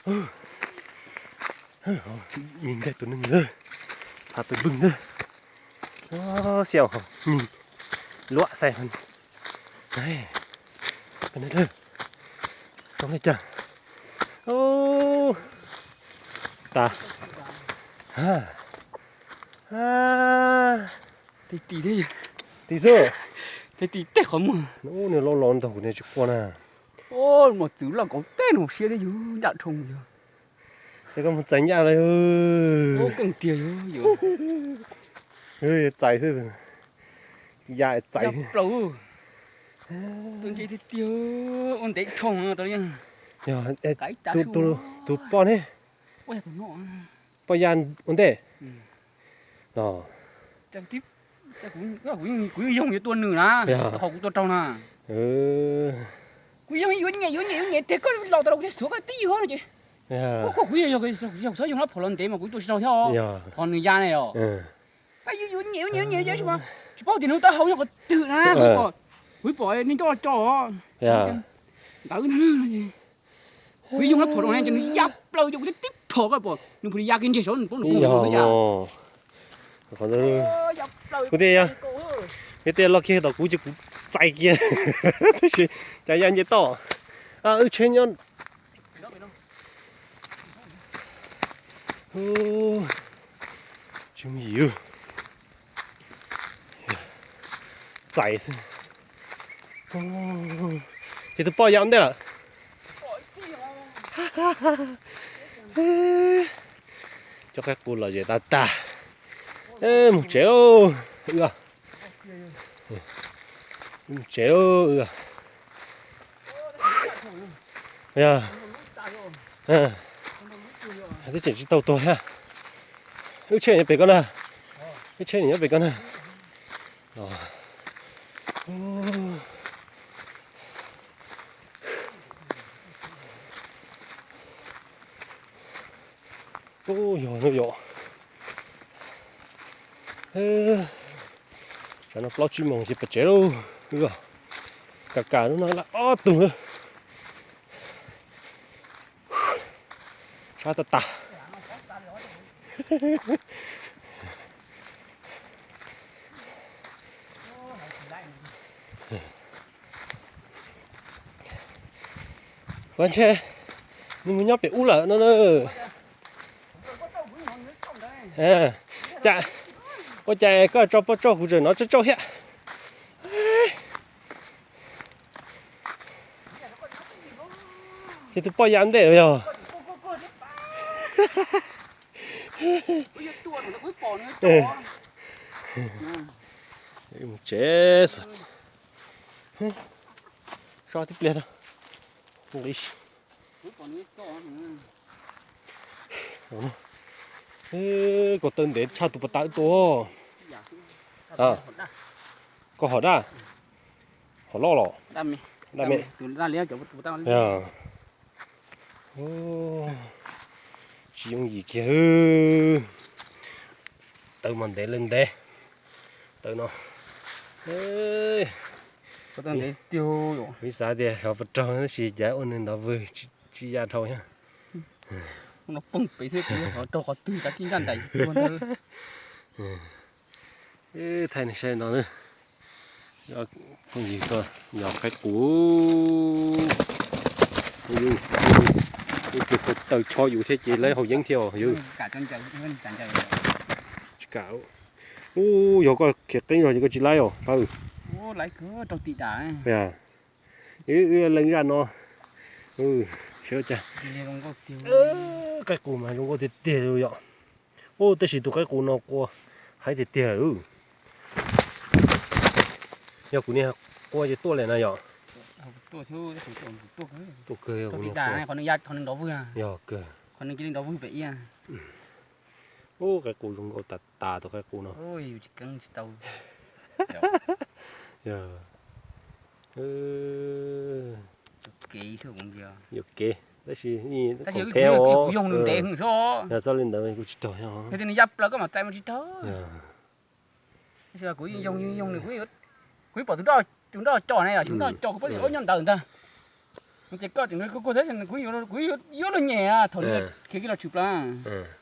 Mis nteg tus neeg ntawd, phav pes npwg ntawd, xiam ho mis luam xais ho. Zoo li cas? Tas. Tim tim xwb. Tim tej qhov muag. Nws los los ntaug kuv niag tsis quaj na. Mos txwv loj kauv teb no siab thiab yus ncaj dhau yog. Es koj mus txais ncaj lawm. Keej tiag yog. Txais xwb. Ya txais. Plaws. Tus ntse tiag tiag, ua ntev dhau no tau li. Yog tus poj ne? Poj ya ua ntej no. Kuv yeej yoog yuav tua nws na, qhov kuv tua raug na. Kuv yeej yuav nyem yuav nyem yuav nyem tiag, koj los tau los kuv thiaj xuav koj tib yug no ces. Kuv kuv yog yog kuv txhob yoog lab phom los ntev mas kuv tua tsis raug thiab. Qhov nws ya ne os. Koj yuav yuav nyem yuav nyem yuav nyem tsis paub tias nws taub hau nyob qhov twg na. Kuv pom, kuv pom nej nroj co ntawd. Kuv yoog lab phom rau ne ces nws ya plaws ces kuv thiaj tib phom koj pom nws pom ya kiag ntseg saud nws paub nws poob ya. Kuv tias, kuv tias los kiag tom kuv ces kuv txais kiag. Tab sis cas ya nce toj. Wb tsheb nyob. Tsis yooj yim. Txais xwb. Ces tus poj ya ua ntej lawm. Cov qaib qus lom zem tas tas. Mus tsev lauj. Mus tsev lauj. Twb tseem tsis tau tuag thiab. Wb tsheb nyob pem koj na. Wb tsheb nyob pem koj na. Yog no yom. Tsam no plaub tsib moos ces pem tsev lauj. Kam kam lub no lawm ob tug. Sab tas tas. Ua ntshe nws mus nyob pem ub lawm no na. Cas, ua cas koj tso poj tsauj kuv tseem hnov tsauj tsauj thiab. Ces tus poj ya ntej los yog. Mus tsev. So tib pliag. Koj taw ntev tshaj tus pas tas tua. Koj hom dab, hom loj los? Dab me. Tsis yooj yim kiag. Taw mas ntev li ntev. Taw no. Vib xav tias xyov puas raug tab sis cas ua nws nrov vwg tsis ya dhau thiab. Raug qhov twg kav tsij ncaj nraim tua ntawd. Thaij nej saib no na. Phooj ywg, yog qaib qus. Ib pliag koj taw tsho yus thiab ces laib haus yeeb thiab os yus. Tsis kam. Ub, yog koj khiav qeeb zog ces koj tsis laib os pab. Wb leej zaj no. Seb cas. Qaib qus mas zoo nkauj tiag tiag li yom. Ub, tab sis tus qaib qus no qua haib tiag tiag. Yog kuv niag qua ces tuaj lawm na yom. Tuaj kawg, yog kuv niag qua. Yog kawg. Ub, qaib qus zoo nkauj tas tas tus qaib qus no. Yuam kev, tab sis yog txoj li ntawd kuv tsis raug. Tab sis kuv yoog yoog nws, kuv pom tus nroj co na, yog tus nroj co kuv pom nws nyob ntawd ntag. Ces koj tseem nrog kuv kug thiab, kuv yuav luag nyem thaum nws khiav kiag los tshwm plaws.